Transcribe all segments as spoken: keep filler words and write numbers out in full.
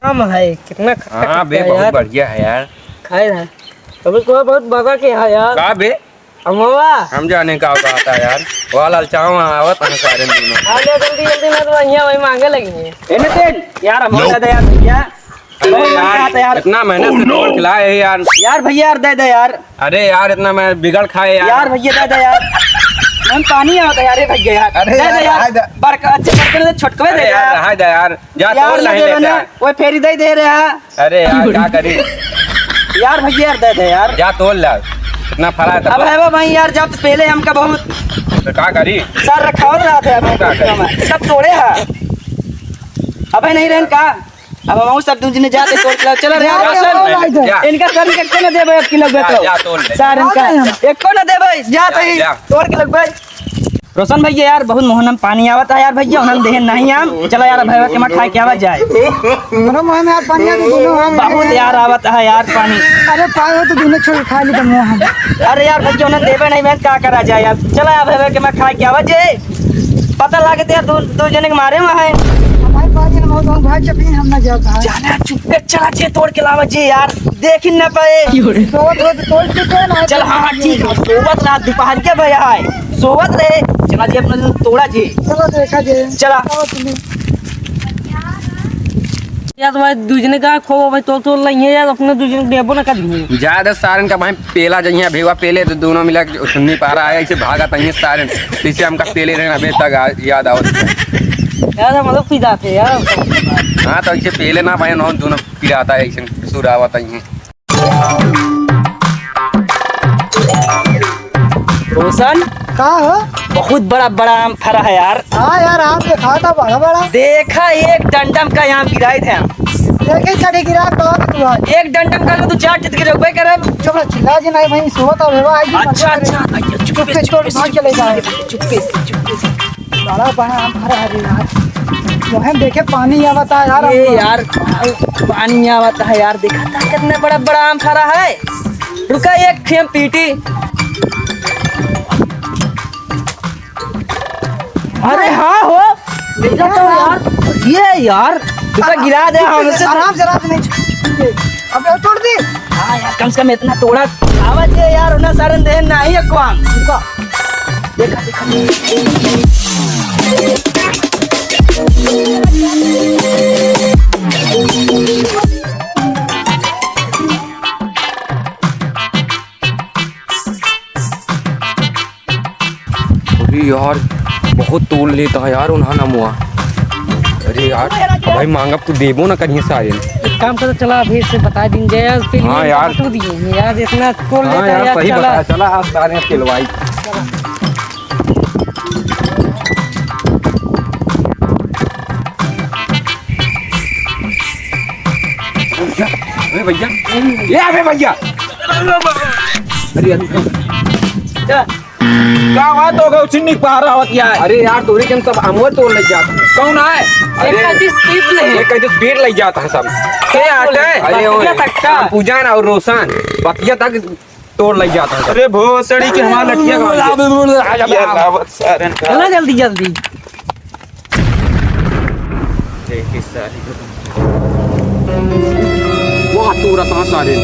हम है, कितना खट्टा हाँ बे, खट्टा बहुत यार। बढ़िया है यार। खाए है। अभी तो बहुत मजा के है यार। का बे? अमवा। हम जाने का कहता है यार। वाह लाल चाव आवत है सारे दोनों। आ ले जल्दी जल्दी, ना तो यहाँ वही मांगे लगी है। ए नितिन, यार हम दे दे यार भैया। अरे बहुत मन यार, चाहता है यार। इतना मेहनत से तोड़ के लाए हैं यार। यार भैया यार दे दे यार। अरे यार, इतना मैं बिगड़ खाए यार। यार भैया, दे दे यार। मन पानी आवत है यार, ए भैया यार। अरे दे यार, दे यार। रहाय दे। बड़का, अच्छे बड़के ने छोटकवे दे अरे यार, यार। रहाय दे यार। जा यार, तोड़ ले नहीं दे लेते ना। यार। ओए फेरी दे दे रहा। अरे यार, का करी? यार भैया यार, दे दे यार। जा तोड़ ले। इतना फरा है तो अब तोड़। है वो भाई यार, जब पहले हमका बहुत तो का करी? सर रखावत रहा था हम का करी? सब तोड़े हा। अबे नहीं रहन का? अब हम सब दूजने जाते तोड़ के लाओ। चलो रे, जा, रोशन। जा, जा। इनका सर के एको ना देबे, अब की लग जा, तो। जा, तोड़ ले। सर इनका एको ना देबे, जा जा, तो ही जा। तोड़ के लग भाई। रोशन भैया यार, बहुत मुँह में पानी आवत है यार भैया, उन्हन देहे नहीं आम। चलो यार, भैया के मैं खाए के आवा जाए। हमरा मुँह में यार पानी आ गया, दोनों हम बहुत यार आवत है यार पानी। अरे पाए हो तो दोनों छोड़ खा ली तो मुँह हम। अरे यार भैया, उन्हन देबे नहीं, मैं का करा जाए यार। चलो यार, भैया के मैं खाए के आवा जाए। पता लागत यार, दो, दो जने के मारे में है। हमारे पास ये बहुत हम भाई चपी, हम ना जाता है। जाना चुपके चला जे, तोड़ के लावा जे यार, देख ही ना पाए। क्यों रे? तो, तो, तो तोड़ के दे ना। चल हाँ, हाँ, ठीक है, सोवत रात दोपहर के भैया है, सोवत रहे, चला जे अपना तोड़ा जे। चलो देखा जे। चला। आओ तुम्हें। यार, भाई, दूजने का खो, भाई, तोड़, तोड़ लइहे यार, अपने दूजने देबो ना कर दिए। ज्यादा सारन का भाई पेला जइहे, भेवा पेले तो दोनों मिला के सुन्नी पारा है, ऐसे भागा तइहे सारन, पीछे हमका पेले रहे, अबे तक आ-, याद आवत है। यार, हम लोग पी जाते यार। हाँ, तो ऐसे पेले ना भाई, नौ दोनों पिराता है, ऐसे सुर आवत है। रोशन, का हो? बहुत बड़ा बड़ा आम फरा है यार। हाँ यार, आम देखा था बड़ा बड़ा। देखा, एक डंडम का आम गिराए थे हम। देखे चढ़ी गिरा तो तू आज। एक डंडम का तो चार चित गिरबे करब। चलो चिल्ला जी नहीं भाई, सोत और हवा आई। अच्छा, अच्छा, अच्छा, चुपके से, चुपके से, भाग चले जाए। चुपके से, चुपके से। बड़ा बड़ा आम फरा है रे यार। वहीं देखे पानी आवता है यार। ए यार, पानी आवता है यार, देखा था कितना बड़ा बड़ा आम फरा है। रुका, एक खेम पीटी। अरे हाँ हो, देखा तो यार, ये यार, रुका, गिरा दे हमसे। आराम से, आराम से, नहीं छू-, अबे तोड़ दे। हाँ यार, कम से कम इतना तोड़ा। आवाज ये यार, उन्हें सारन देन नहीं है कौन। रुका। देखा, देखा, देखा। अरे यार, बहुत तोड़ लेता है यार उन्हा नमुआ। अरे यार, भाई मांगब तो देबो ना करिए सारे। एक काम करो, चला अभी से बता दिन जाए यार, फिर हाँ ये यार। बांट दिए हैं यार, इतना तोड़ हाँ लेता है यार, यार, सही चला। बताया, चला आज सारे पेलवाई। अरे भैया, ए अबे भैया, अरे यार, क्या? का बात हो गई? चिन्नी पहाड़ा होत यार। अरे यार, तोरे के हम सब अमवा तोड़ ले जात है। कौन आए? अरे, एक आदि स्पीड ले। एक आदि स्पीड ले जात है सब। के आटे? अरे ओए, बतिया तक का? पूजा ना और रोशन, बतिया तक तोड़ ले जात है सब। अरे भोसड़ी के हमार लठिया का। ये लावत सारे। चला जल्दी, जल्दी। देखी सारी। वाह, तोड़ा कहाँ सारे?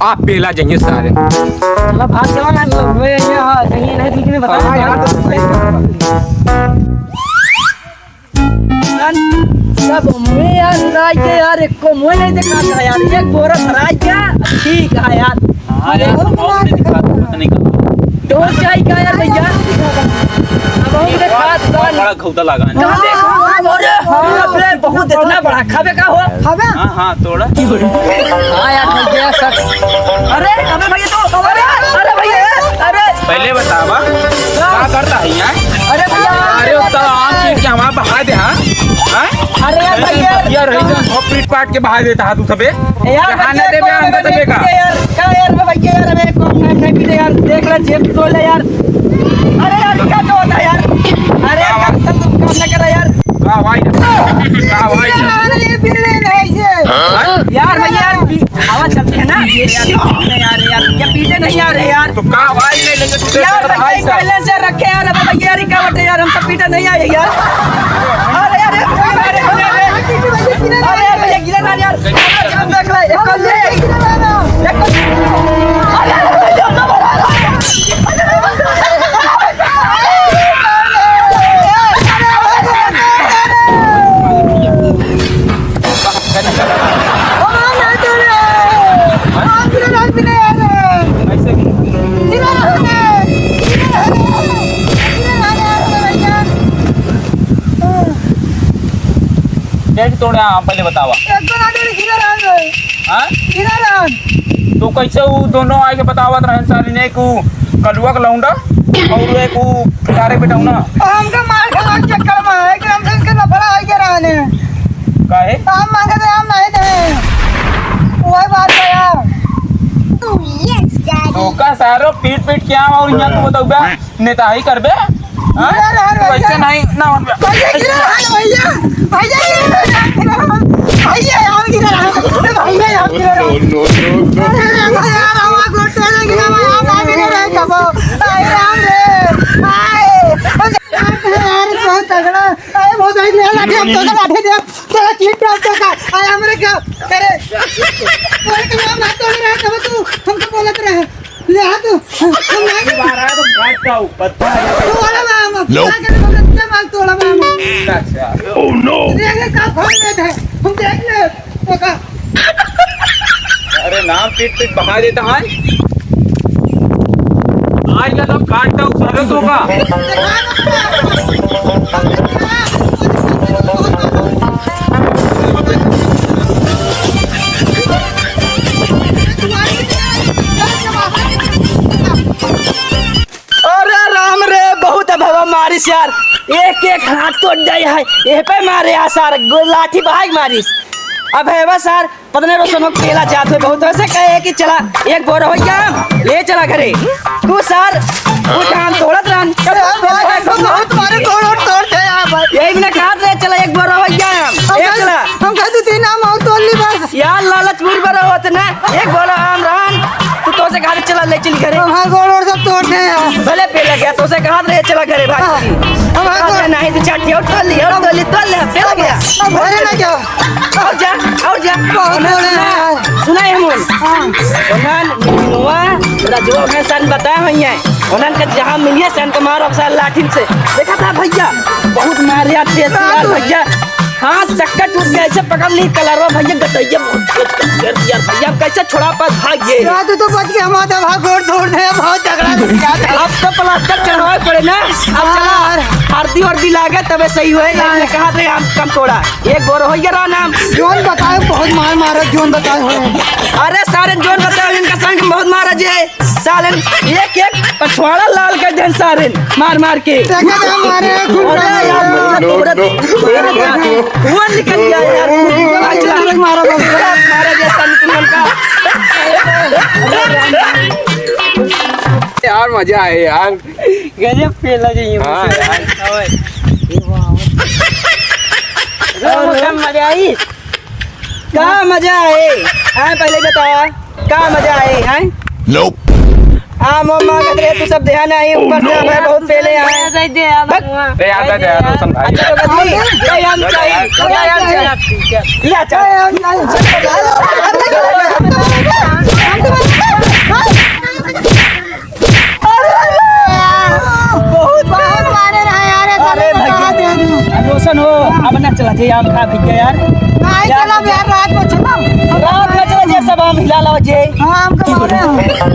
आप पेला जाइए सारे। चला भाग चला ना, मैं यहाँ कहीं नहीं, बीच में बता। हाँ, यहाँ तो सब में यार, राज के यार, एक को मुँह नहीं दिखाता यार, एक बोरा भराई क्या? ठीक है यार। हाँ यार, बहुत नहीं दिखाता, बहुत नहीं दिखाता। तो चाहिए का यार भैया? अब हम देख बात बड़ा घौदा लगा है। कहाँ देखा? अरे, हाँ, अरे, बहुत इतना बड़ा खाबे का हो? खाबे? हाँ, हाँ, तोड़ा। हाँ यार, भैया, सच। अरे, अबे भैया तो, अरे, अरे भैया, अरे। पहले बतावा, का करता है यहाँ? अरे भैया। अरे, उतना आम पीट के हमारा बहा दे, हाँ? हाँ? अरे यार, भैया। यार, रही तो, पीट पाट के बहा देता है तू सबे। यार, कहाँ भैया, ना देबे कौन हमको है सबे का? भैया यार? का यार, मैं भैया यार, अबे कौन है, नहीं पीटे यार, देख ले, जेब खोल ले यार। अरे यार, क्या तो होता है यार? अरे यार, का भाई? सब तुम काम ना करा यार। का भाई? का भाई? अरे, ये पीले नहीं ये। हाँ? यार, भैया यार, पी-, हवा चलते हैं ना? ये यार, यार, यार, ये पीटे नहीं आ रहे यार। तो का भाई ले लेके तू यार, देख भाई, भाई साहब। पहले से रखे यार, अब भैया यार, क्या होते यार, हम सब पीटे नहीं आए यार। अरे यार, कैसे तोड़े आम, पहले बतावा। एक तो ना गिरा रहन रे। हाँ? गिरा रहन। तो कैसे उ दोनों आइके बतावत रहन साली ने, एक उ कलुआ के लौंडा और एक उ पिटारे बेटौना। हमका मार खावा के चक्कर में है कि हमसे इनके लफड़ा है के रहने। काहे? आम मांगे थे, आम नहीं दे। वही बात है यार। तो का सारो पीट पीट के आम और यहाँ को बताऊबा? नेताही करबे? हाँ? गिरा रहन तू ऐसे भैया। नहीं, ना होन बे। भैया गिरा रहन भैया। भैया गिरा रहन, गिरा रहन। भैया यार गिरा रहन। भैया यार गिरा रहन। No, no, no, no। अरे रे भैया, रामा गोटे ने गिरा, भैया ना गिरा रहे कबो। अरे राम रे। आए। अरे बहुत तगड़ा। अरे बहुत तगड़ा। लाठी हम तो लाठी दे। चला चीट पे तो का। अरे हमरे क्या? अरे। कोई तो नाम ना तो रहे तब तू हमको बोलत रहे। ले आ तू, हम नहीं। मारा है तो काट का ऊपर। तोड़ा मामा, Nope। क्या करे बगल से माल तोड़ा मामा। अच्छा। Oh no। देखे का फोन में थे, हम देख ले, तो का। अरे नाम पीट पीट बहा देता है। आज का तो काट का ऊपर तो का। अरे राम रे, बहुत अभवा मारिस यार, एक एक हाथ तोड़ जाए है, एह पे मारे आ सार, गो-, लाठी भाग मारिस। अभवा सार, पतने रोशन हो केला जात है बहुत, वैसे कहे कि चला, एक बोरा हो गया, ले चला घरे। तू सार, वो काम तोड़त रहन। यार, भाई, हम तो बहुत मारे तोड़, तोड़ थे यार, भाई। यही मैंने कहा था, चला, एक बोरा हो गया, हम एक कहा, चला। हम कहा, दो तीन आम और तोड़ ली बस। यार, लालच मुर्गा रहो तो ना, एक बोरा आम रहन, तू तो से कहा चला ले चली घरे। हमारे गोड़ वोड़ सब तोड़ दे यार। भले पे लग गया, तो से कहा रहे चला घरे भाई। हाँ, हमारे कहा गोड़ रहे नहीं तो चाटी और तोड़ ली, और तोड़ ली, तोड़ ले, पे लग गया। अब घरे ना क्या? और जा, और जा। बहुत उन्हें बोले सुना, यार। सुना है मुन। हाँ। उन्हें निनुआ, रजवा उन्हें सन बताया हुई है। उन्हें का जहाँ मिलिए सन का मारो अक्सर लाठी से। देखा था भैया, बहुत मारे आते हैं यार भैया। हाथ चक्कर टूट गया, ऐसे पकड़ ली कलरवा भैया, गटैया बहुत तेज कर दिया भैया, हम कैसे छुड़ा पाए, भाग गए। रात तो बच के हम आते, भाग, गोड़ तोड़ दे, बहुत झगड़ा लग गया था। अब तो प्लास्टर चढ़वाए पड़े ना, अब चला, यार। हरदी वर्दी लागे तबे सही होए, यार। कहा थे हम कम थोड़ा, एक बोर हो गया रहा नाम। जोन बताए, बहुत मार मारा, जोन बताए हो। अरे सारे जोन बताए, इनका संग बहुत मारा जे। सालन एक एक पछवाड़ा लाल कर देन सारे मार मार के। देखा था हमारे खून अरे का यार, मारा। तोरा, तोरा, No, no, no। खून निकल गया यार। खून निकल गया। मारा बस। मारा जैसा निकल का। यार मजा आए यार। गजब पेला जी। हाँ यार। मजा आई। का मजा आए? हाँ, पहले बतावा, का मजा आए, हैं? Nope। आम वाम मांगत रहे, तू सब देहा नहीं, ऊपर से हमें बहुत पेले आए। दे दे, अब बस। हुआ। ए, याद आ जाए, रोशन भाई। अच्छा, तो बदली, ले, हम चाहिए, ले, हम चाहिए। ले, चल। बहुत, बहुत मारे रहा यार, ऐसा अरे नहीं भैया, बता दे। रोशन हो, अब ना चला जाए, आम खा भैया यार। नहीं यार, चला यार, रात में चला। रात में चला जाए, सब आम हिला लाओ जे। हाँ, हमको मारे हैं।